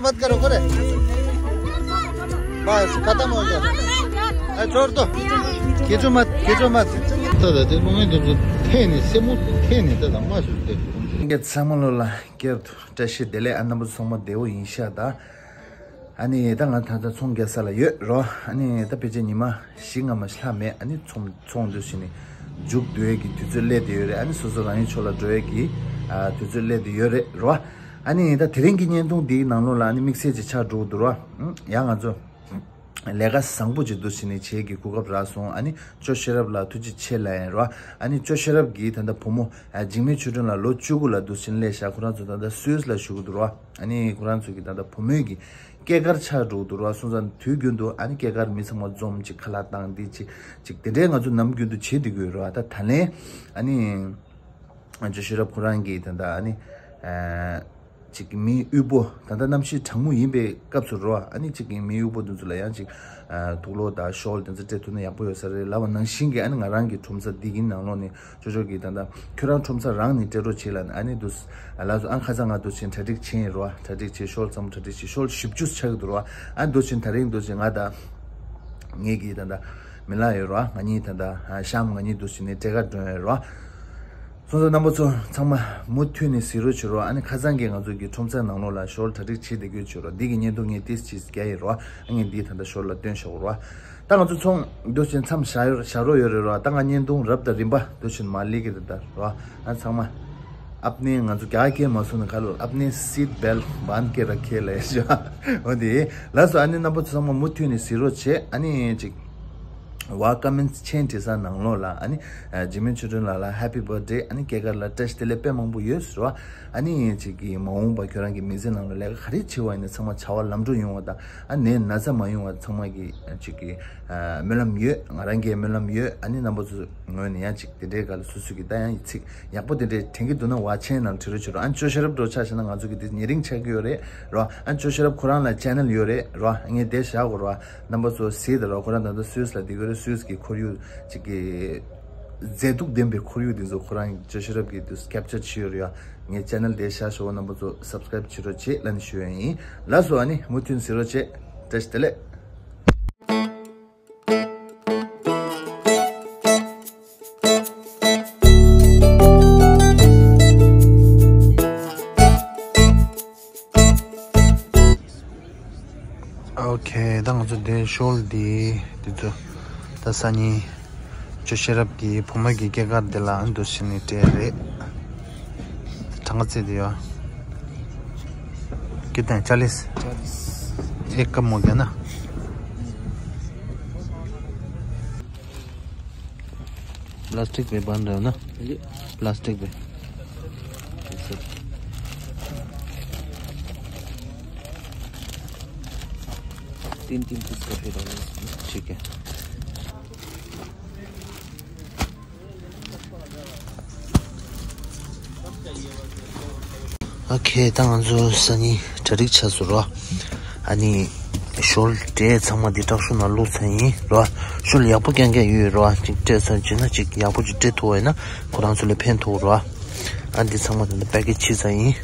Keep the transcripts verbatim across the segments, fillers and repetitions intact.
मत करो, करे। बस, खत्म हो गया। ए, छोड़ दो। खींचो मत, खींचो मत। ད་ད་དེ་དམངས་དེ་ཚོ་འཐེན་ནས་སེན་མོ་འཐེན་ནས་ད་ད་མ་ཞུ་དེ། ངས་ཚང་མ་ལོ་ལ་སྐྱབས་བཀྲ་ཤིས་བདེ་ལེགས། ཨ་རྣམ་པ་ཚོ་ཚང་མ་བདེ་བོ་ཡིན་ཤག་ད། ཨ་ནི་ད་ང་ད་ལྟ་ཚོང་རྒྱག་ས་ལ་ཡོད་རོ། ཨ་ནི་ད་ཕལ་ཆེར་ཉི་མ་བཞི་ལྔ་མ་ཞིག་ལྷག་མེད། ཨ་ནི་ཚོང་ཚོང་འདུ་བྱས་ནས་མཇུག་བསྡུ་ཡས་ཀྱི་དུས་ཚོད་སླེབས་བསྡད་ཡོད་རེད། ཨ་ནི་སོ་སོ་རང་ཡུལ་ཕྱོགས་ལ་འགྲོ་ཡས་ཀྱི་ཨ་དུས་ཚོད་སླེབས་བསྡད་ཡོད་རེད་རོ། ཨ་ནི་ད་དེ་རིང་གི་བརྙན་ཐུང་འདིའི་ནང་ལོགས་ལ་ཨ་ནི་དམིགས་བསལ་ཅིག་ཆགས་འགྲོ་གི་འདུག་རོ། ཡང་ང་ཚོ་ལས་ཀ་བཟང་པོ་ཅིག་འདུ་བྱས་ནས་བྱེད་ཀྱི་གོ་སྐབས་རག་སོང་། ཨ་ནི་ཅོ་ཤེས་རབ་ལ་ཐུགས་རྗེ་ཆེ་ལབ་ཡིན་རོ། ཨ་ནི་ཅོ་ཤེས་རབ་ཀྱིས་ད་ལྟ་བུ་མོ་ཨ་འཇིགས་མེད་ཆོས་སྒྲོན་ལ་ལོ་བཅུ་དགུ་ལ་འདུ་བྱས་ནས་སླེབས་ཤག་ཁོ་རང་ཚོ་ད་ལྟ་སུད་སི་ལ་བཞུགས་ཀྱི་འདུག་རོ། ཨ་ནི་ཁོ་རང་ཚོ་གི་ད་ལྟ་བུ་མོའི་གི་སྐྱེས་སྐར་ཆགས་འགྲོ་གི་འདུག་རོ། སོང་ཙང་དུས་རྒྱུན་དུ་ཨ་ནི་སྐྱེས་སྐར་མི་ཚང་མ་འཛོམས་ཅིག་ཁ་ལག་བཏང་འདི་ཅིག་ཅིག་དེ་འདྲའི་ང་ཚོ་ནམ་རྒྱུན་དུ་བྱེད་བསྡད་ཀྱི་ཡོད་རོ། ད་ད་ལན་ཨ་ནི་ཅོ་ཤེས་རབ་ཁོ་རང་གིས་ད་ལྟ་ཨ་ནི་ཨ་ཅིག་མི་དབུལ་པོ་ད་ལྟ་གནམ་གཤིས་གྲང་མོ་ཡིན་པའི་སྐབས་སུ་རོ། ཨ་ནི་ཅིག་མི་དབུལ་པོ་འདི་ཚོ་ལ་ཡང་ཅིག་ཨ་དུག་ལོག་དང་ཤོལ་དེ་ཚོ་སྤྲད་ཐུབ་ན་ཡག་པོ་ཡོད་ས་རེད་ལབ་པ་ནང་བཞིན་གྱི་ཨ་ནི་ང་རང་གི་ཁྲོམ་ས་འདི་གི་ནང་ལོགས་ནས་ཅོ་ཅོ་གིས་ད་ལྟ་ཁྱོད་རང་ཁྲོམ་ས་རང་ནས་སྤྲད་རོགས་བྱེད་ལབ་ནས་ཨ་ནི་འདུག་ལབ་སོང་། ཨ་ཁ་སང་ང་འདུག་ཕྱིན་གྲ་སྒྲིག་བྱས་ཡིན་རོ། གྲ་སྒྲིག་བྱས་ཤོལ་ཚང་མ་གྲ་སྒྲིག་བྱས་ཤོལ་བཞི་བཅུ་ཆགས་ཀྱི་འདུག་རོ། ཨ་འདུག་ཕྱིན་ད་རིང་འདུག་ཕྱིན་ང་དང་ངེད་ཀྱིས་ད་ལྟ་མི་ལ་ཡོད་རོ། ང་གཉིས་ད་ལྟ་ཤམ་ང་གཉིས་འདུག་ཕྱིན་ནས་སྤྲད་ག་འགྲོ་ཡོད་རོ། སོང་ཙང་རྣམ་པ་ཚོ་ཚང་མ་མུ་མཐུད་ནས་གཟིགས་རོགས་བྱེད་རོགས། ཨ་ནི་ཁ་སང་གི་ང་ཚོ་གི་ཁྲོམ་ས་ནང་ལོགས་ལ་ཤོལ་གྲ་སྒྲིག་བྱེད་བསྡད་རྒྱུ་བྱེད་རོགས། འདི་གི་བརྙན་ཐུང་ངས་ཏིས་ཅིས་རྒྱག་ཡིན་རོགས། ཨ་ངས་འདི་ད་ལྟ་ཤོལ་ལ་སྟོན་ཤོག་རོགས། ད་ང་ཚོ་ཚོང་འདུག་ཕྱིན་མཚམས་བཞག་ཡོད་བཞག་རོགས་ཡོད་རེད་རོགས། ད་ང་བརྙན་ཐུང་རབ་དང་རིམ་པ་འདུག་ཕྱིན་མ་ལས་ཀྱི་རེད་ད་རོགས། ཨ་ཚང་མ་ཨབ་ནེ་ང་ཚོ་རྒྱ་སྐད་མ་སོང་ན་ག་ལོ་ཨབ་ནེ་སིད་བེལ་བན་ཀེ་ར་ཁེ་ལ་ཡ་ཤ་འོ་དེ་ལགས་སོ། ཨ་ནི་རྣམ་པ་ཚོ་ཚང་མ་མུ་མཐུད་ནས་གཟིགས་རོགས་བྱེད། ཨ་ནི་ཅིག་ཝ་ཀ་མེན་ཊི་ཆེན་བྲིས་ས་ནང་ལོགས་ལ་ཨ་ནི་ཨ་འཇིགས་མེད་ཆོས་སྒྲོན་ལགས་ལ་ཧེ་པི་བར་ཐ་ཌེ། ཨ་ནི་སྐྱེས་སྐར་ལ་བཀྲ་ཤིས་བདེ་ལེགས་དཔེ་མང་པོ་ཡོད་ཟེར་བ། ཨ་ནི་ཅིག་གི་མ་འོངས་པ་ཁྱོད་རང་གི་མི་ཚེ་ནང་ལ་ལས་ཀ་ག་རེ་བྱེད་པ་ཡིན་ན་ཚང་མ་བྱ་བ་ལམ་འགྲོ་ཡོང་བ་དང་ཨ་ནི་ན་ཚ་མ་ཡོང་བ་ཚང་མ་གི་ཅིག་གི་ཨ་སྨོན་ལམ་ཡོད། ང་རང་གི་སྨོན་ལམ་ཡོད། ཨ་ནི་རྣམ་པ་ཚོ་ངོས་ནས་ཡང་ཅིག་དེ་འདྲའི་སྐབས་ལ་སོ་སོ་གི་ད་ཡང་ཚིག་ཡག་པོ་དེ་འདྲའི་དྲན་གྱི་འདུག་ན་ཝ་ཆེན་ནང་བྲིས་རོགས་བྱེད་རོགས། ཨ་ནི་ཅོ་ཤེས་རབ་འགྲོ་ཆ་བཞག་ན་ང་ཚོ་གི་དེ་ཉེ་རིང་ཆགས་ཀྱི་ཡོད་རེད་རོ། ཨ་ནི་ཅོ་ཤེས་རབ་ཁོ་རང་ལ་ཆེ་ནལ་ཡོད་རེད་རོ། ངས་དེ་བཞག་གོ་རོ། རྣམ་པ་ཚོ་གཟིགས་དང་རོགས། ཁོ་རང་ད་ལྟ་སུད་སི་ལ་བསྡད་ཀྱི་ཡོད་རེད། སུད་སི་གི་ཁོར་ཡུག་ཅིག་གི་མཛེས་སྡུག་ལྡན་པའི་ཁོར་ཡུག་འདི་ཚོ་ཁོ་རང་ཅོ་ཤེས་རབ་ཀྱིས་དུ་ཀེབ་ཅར་བྱས་ཡོད་རེད་ཡ། ངའི་ཆེ་ནལ་དེ་བཞག་ཞོག་རྣམ་པ་ཚོ་སབ་སི་ཀ་རེབ་བྱེད་རོགས་བྱེད་ལབ་ནས་ཞུ་ཡ་ཡིན། ལགས་སོ། ཨ་ནི་མུ་མཐུད་གཟིགས་རོགས་བྱེད། བཀྲ་ཤིས་བདེ་ལེགས། ཨོ་ཁེ། ད་ང་ཚོ་དེ་ཤོལ་འདི་འདི་ཚོ་ད་སང་ཉིན་ཅོ་ཤེས་རབ་ཀྱི་བུ་མོ་གི་སྐྱེས་སྐར་དེ་ལ་འདུག་ཕྱིན་ནས་སྤྲད་རེད། གྲངས་ཀ་བརྩིས་དེ་ཡོད། कितना है? चालीस। एक कम हो गया ना। प्लास्टिक में बांध रहे हो ना? हाँ जी। प्लास्टिक में। तीन तीन पीस करके डालो इसमें। ठीक है। ཨོ་ཁེ། ད་ང་ཚོ་སང་ཉིན་གྲ་སྒྲིག་ཆགས་སོང་རོ། ཨ་ནི་ཤོལ་འདི་ཚང་མ་འདི་ཊག་ཤོ་ནང་བླུགས་ཚར་ཡིན་རོ། ཤོལ་ཡག་པོ་རྐྱང་རྐྱང་ཡོད་རོ། ཅིག་སྤྲད་ཚར་བྱས་ན་ཅིག་ཡག་པོ་ཅིག་སྤྲད་ཐུབ་པ་ཡིན་ན་ཁོ་རང་ཚོ་ལ་ཕན་ཐོགས་རོ། ཨ་འདི་ཚང་མ་ད་ལྟ་པེ་ཀེ་ཇི་ཕྱིས་ཚར་ཡིན།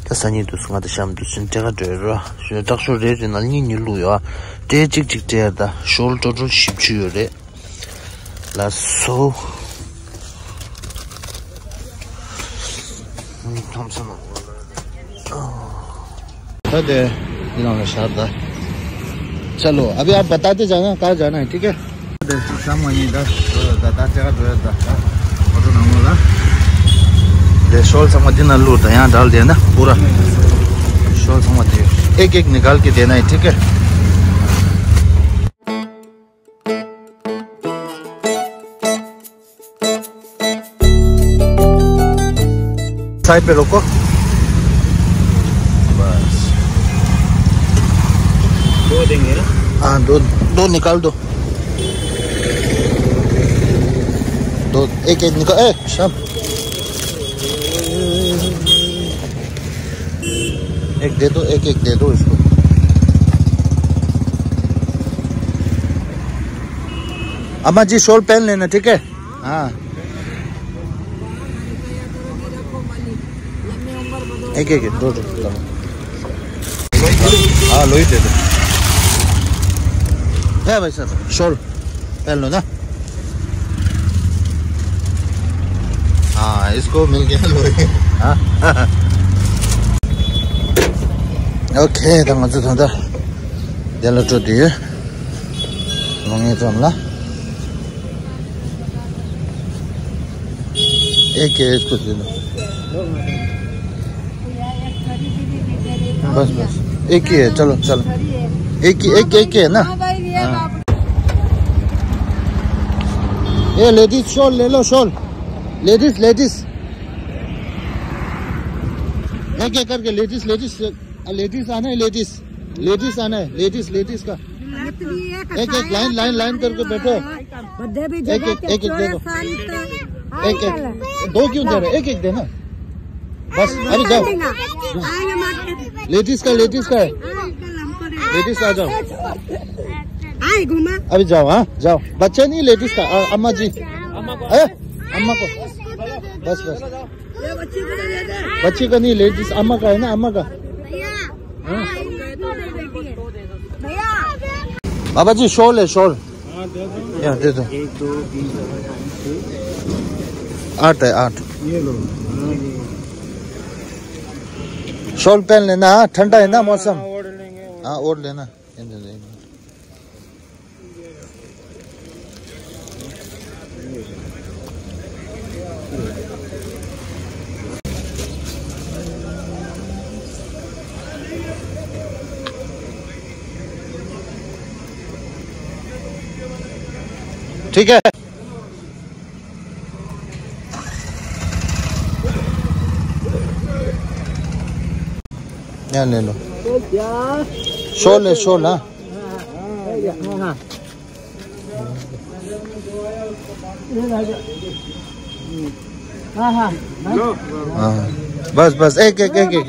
ད་སང་ཉིན་དུས་སུ་ང་དང་གཤམ་དུས་སུ་སྤྲད་ག་འགྲོ་ཡོད་རོ། ཊག་ཤོ་རེ་རེ་ནང་གཉིས་གཉིས་བླུགས་ཡོད། སྤྲད་གཅིག་གཅིག་སྤྲད་ཡ། ད་ཤོལ་ཊོ་ཊལ་བཞི་བཅུ་ཡོད་རེད། ལགས་སོ། ཐམ་སོང་། ད་དེ་འདི་ནང་ལ་བཞག་ད། चलो, अभी आप बताते जाना, कहाँ जाना है, ठीक है? शाम वहीं दस, दस जगह जो है, दस, ऑटो नंबर ला। दे शॉल समझ ना लूट, यहाँ डाल देना पूरा। शॉल समझ, एक एक निकाल के देना है, ठीक है? साइड पे रोको। बस। दो देंगे ना? हाँ, दो, दो निकाल दो। दो, एक, एक निकाल, ए, शाम। एक दे दो, एक एक दे दो इसको। अम्मा जी, शॉल पहन लेना, ठीक है? हाँ। एक एक दो, दो, दो। हाँ, लोई दे दो। ए भाई साहब, शॉल पहन लो ना। हाँ, इसको मिल गया लोई। हाँ। OK, ད་ང་ཚོ་ད་ལྟ་དེ་ལ་འགྲོ་དུས་ལོང་ངེ་ཙམ་ལ། एक है, इसको दे दो। बस, बस। एक ही है, चलो, चलो। एक ही, एक, एक ही है ना? हाँ। ये लेडीज शॉल ले लो, शॉल। Ladies, ladies. एक, एक करके लेडीज, लेडीज। लेडीज आना है, लेडीज। लेडीज आना है, लेडीज, लेडीज का। एक, एक लाइन, लाइन, लाइन करके बैठो। एक, एक, एक, एक दे दो। एक, एक। दो क्यों दे रहे? एक, एक देना। बस, अभी जाओ। लेडीज का, लेडीज का है। लेडीज आ जाओ। अभी जाओ, हाँ, जाओ। बच्चा नहीं, लेडीज का, अ-, अम्मा जी। अ, अम्मा को। बस, बस। बच्ची का नहीं, लेडीज अम्मा का है ना, अम्मा का। हाँ? बाबा जी, शॉल है, शॉल। यहाँ दे दो। एक, दो, तीन, चार, पाँच, छः। आठ है, आठ। ये लो। शॉल पहन लेना, ठंडा है ना मौसम। हाँ, ओढ़ लेंगे। हाँ, ओढ़ लेना। ठीक है। यहाँ ले लो। शॉल है, शॉल, हाँ। हाँ, हाँ। हाँ, बस, बस, एक, एक, एक, एक।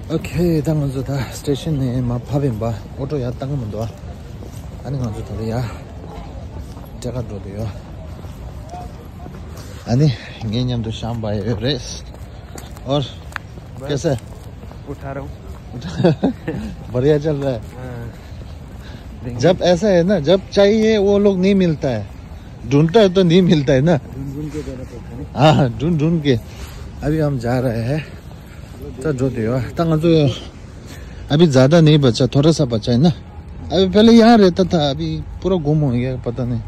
OK, ད་ང་ཚོ་ད་སི་ཊེ་ཤན་ནས་མར་ཕབ་ཡིན་པ། ཨོ་ཊོ་ཡར་བཏང་གི་མི་འདུག་ཨ། ཨ་ནི་ང་ཚོ་ད་ལྟ་ཡར་སྤྲད་ག་འགྲོ་འདོད་ཡོད། ཨ་ནི་ངའི་མཉམ་དུ་ཤམ་པ་ཡོད་རེད། और कैसा है? उठा रहा हूँ। बढ़िया चल रहा है। हाँ। जब ऐसा है ना, जब चाहिए वो लोग नहीं मिलता है, ढूंढता है तो नहीं मिलता है ना। ढूंढ ढूंढ के देना पड़ता है ना। हाँ, ढूंढ ढूंढ के। अभी हम जा रहे हैं। तो जो दियो, तंग जो, अभी ज्यादा नहीं बचा, थोड़ा सा बचा है ना। अभी पहले यहाँ रहता था, अभी पूरा गुम हो गया, पता नहीं।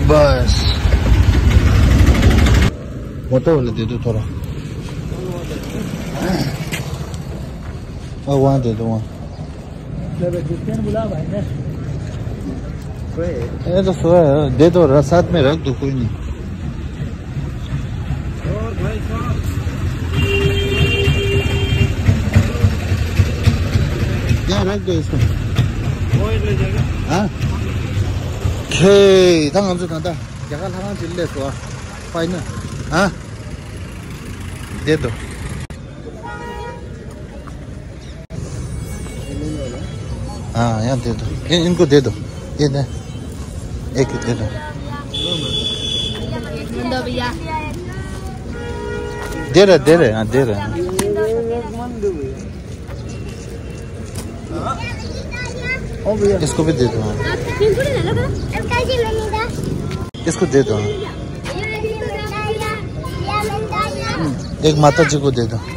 बस। मोटा वाला दे दो थोड़ा। और वहाँ दे दो, वहाँ। ये तो सोया है, दे दो, र-, साथ में रख दो, कोई नहीं। यहाँ रख दो इसको। हाँ? ཁྱེད་ད་ང་ཚོ་ད་ལྟ་རྒྱ་གར་ལྷ་ཁང་ཅིག་སླེབས་སོང་ཨ། ཕ་ཡིན་ན། ཨ། བསྡད་དོ། हाँ, यहाँ दे दो। इन, इनको दे दो। ये दे। एक दे दो। दे रहे, दे रहे, हाँ, दे रहे हैं। इसको भी दे दो, हाँ। इसको दे दो, हाँ। एक माता जी को दे दो। हाँ।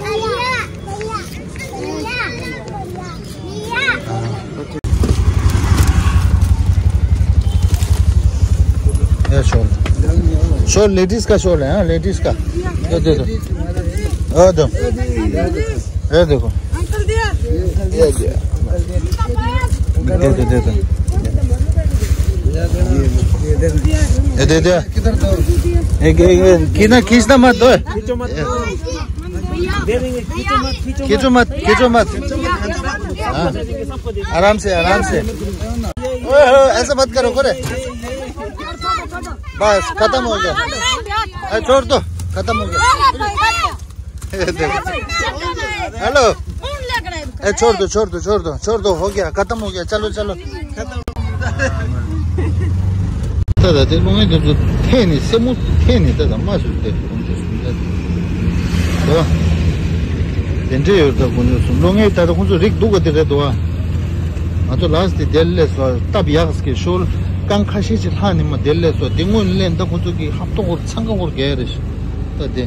ये शॉल, शॉल लेडीज का शॉल है, हाँ, लेडीज का। ये दे दो। ये दो। ये देखो। अंकल दिया। ये दिया। दे दो, दे दो। ये दे दे। एक, एक, एक, खींचना, खींचना मत दो। खींचो मत, खींचो मत। हाँ। आराम से, आराम से। ओए, ओए, ऐसा मत करो, करे। बस, खत्म हो गया। ए, छोड़ दो, खत्म हो गया। ये देखो। हेलो। ए, छोड़ दो, छोड़ दो, छोड़ दो, छोड़ दो, हो गया, खत्म हो गया, चलो, चलो। ད་ད་དེ་ལོང་ཡེ་དེ་ཚོ་འཐེན་ནས་སེན་མོ་འཐེན་ནས་ད་ད་མ་སུ་དེ་ཁོང་ཚོ་སུ་ད། འདུག་བ། དེ་འདྲས་ཡོད་ད་ཁོང་ཚོ་གསུམ་ལོ་ངས་ད་ལྟ་ཁོང་ཚོ་རིག་འདུག་ག་དེ་རེད་འདུག་བ། ང་ཚོ་ལ་སི་དེ་དེར་སླེབས་སོང་སྟབས་ཡག་གི་ཤོར་རྐང་ཁ་ཤས་ཅིག་ལྷག་ནས་མ་དེར་སླེབས་སོང་དེ་སྔོན་ལེན་ད་ཁོང་ཚོ་གི་ཧབ་ཏོག་སྐོར་འཚང་ཁ་སྐོར་རྒྱག་རེད་ད་དེ།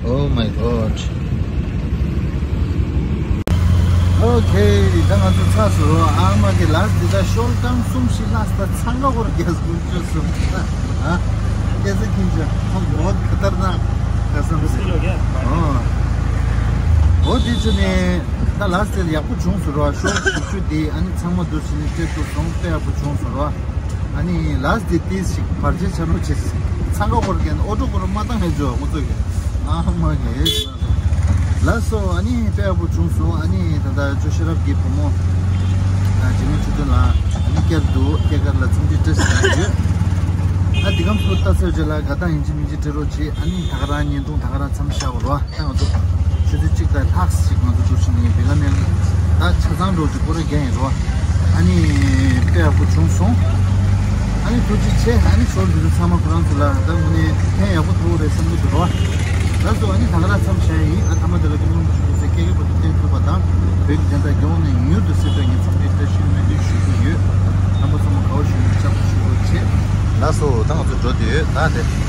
Oh my god. Okay, ད་ང་ཚོ་ཚར་སོང་། ཨ་མ་གི་ལ་སི་དེ་ད་ཤོར་རྐང་གསུམ་བཞི་ལྷག་ད་འཚང་ཁ་སྐོར་རྒྱག་དགོས་བཅུག་སོང་། ཨ། कैसे खींचा? हम बहुत खतरनाक कसम से। मुश्किल हो गया। ཨོ། འོ་དེ་ཚོ་ནས་ད་ལ་སི་དེ་ཡག་པོ་བྱུང་སོང་ར། ཤོག་བཞི་བཅུ་དེ་ཨ་ནི་ཚང་མ་འདུ་བྱས་ནས་སྤྲད་ཐུབ་སོང་། དཔེ་ཡག་པོ་བྱུང་སོང་ར། ཨ་ནི་ལ་སི་དེ་ཏིས་ཞིག་བར་ཆད་ཆ་རོགས་བྱས། འཚང་ཁ་སྐོར་མཁན་ཨོ་ཊོ་སྐོར་མ་བཏང་ཧེ་ཇོ་ཁོ་ཚོ་གི་ཨ་མ་གི། ལགས་སོ། ཨ་ནི་དཔེ་ཡག་པོ་བྱུང་སོང་། ཨ་ནི་ད་ལྟ་ཇོ་ཤེས་རབ་ཀྱི་བུ་མོ་ཨ་འཇིགས་མེད་ཆོས་སྒྲོན་ལགས་ཨ་ནི་བསྐྱར་དུ་སྐྱེས་སྐར་ལ་འཚམས་འདྲི་བཀྲ་ཤིས་བདེ་ལེགས་ཡོད། ཨ་འདི་གམ་སུ་ལྟ་ཚར་རྗེས་ལ་དགའ་རྟགས་ཡིན་གཅིག་མིན་གཅིག་སྤྲད་རོགས་བྱེད། ཨ་ནི་ད་ག་རང་བརྙན་ཐུང་ད་ག་རང་མཚམས་བཞག་རོགས། ད་ང་ཚོ་ཆུ་ཚོད་གཅིག་དང་ལྷག་ཞིག་ང་ཚོ་འགྲོ་བཞིན་ཡིན། བི་ལ་ནས་ད་ཆ་ཚང་འགྲོ་རྒྱུ་སྐོར་ར་རྒྱག་ཡིན་རོགས། ཨ་ནི་དཔེ་ཡག་པོ་བྱུང་སོང་། ཨ་ནི་ཐུགས་རྗེ་ཆེ། ཨ་ནི་ཞོར་འདི་ཚོ་ཚང་མ་ཁོ་རང་ཚོ་ལ་ད་དངོས་གནས་ཕན་ཡག་པོ་ཐོགས་རེད་བསམ་གྱི་འདུག་རོགས། ལགས་སོ། ཨ་ནི་ད་ག་རང་མཚམས་བཞག་ཡིན། ཨ་མཐའ་མ་དེ་ལ་སྐུ་ངོ་མི་ཆུ་ཚོད་སྐད་སྐད་པོ་དེ་བསྟན་ཐུབ་པ་དང་བོད་ཀྱི་བདེན་མཐའ་སྐྱོང་ནས་མྱུར་དུ་སེལ་ཐུབ་ངས་འཚམས་འདྲི་བཀྲ་ཤིས་བདེ་ལེགས་ཞུ་གི་ཡོད། རྣམ་པ་ཚང་མ་དགའ་བ་ཞུ་ནས་ལྕགས་པོ་ཞུ་རོགས་བྱེད། ལགས་སོ། ད་ང་ཚོ་འགྲོ་དུས་ད་དེ།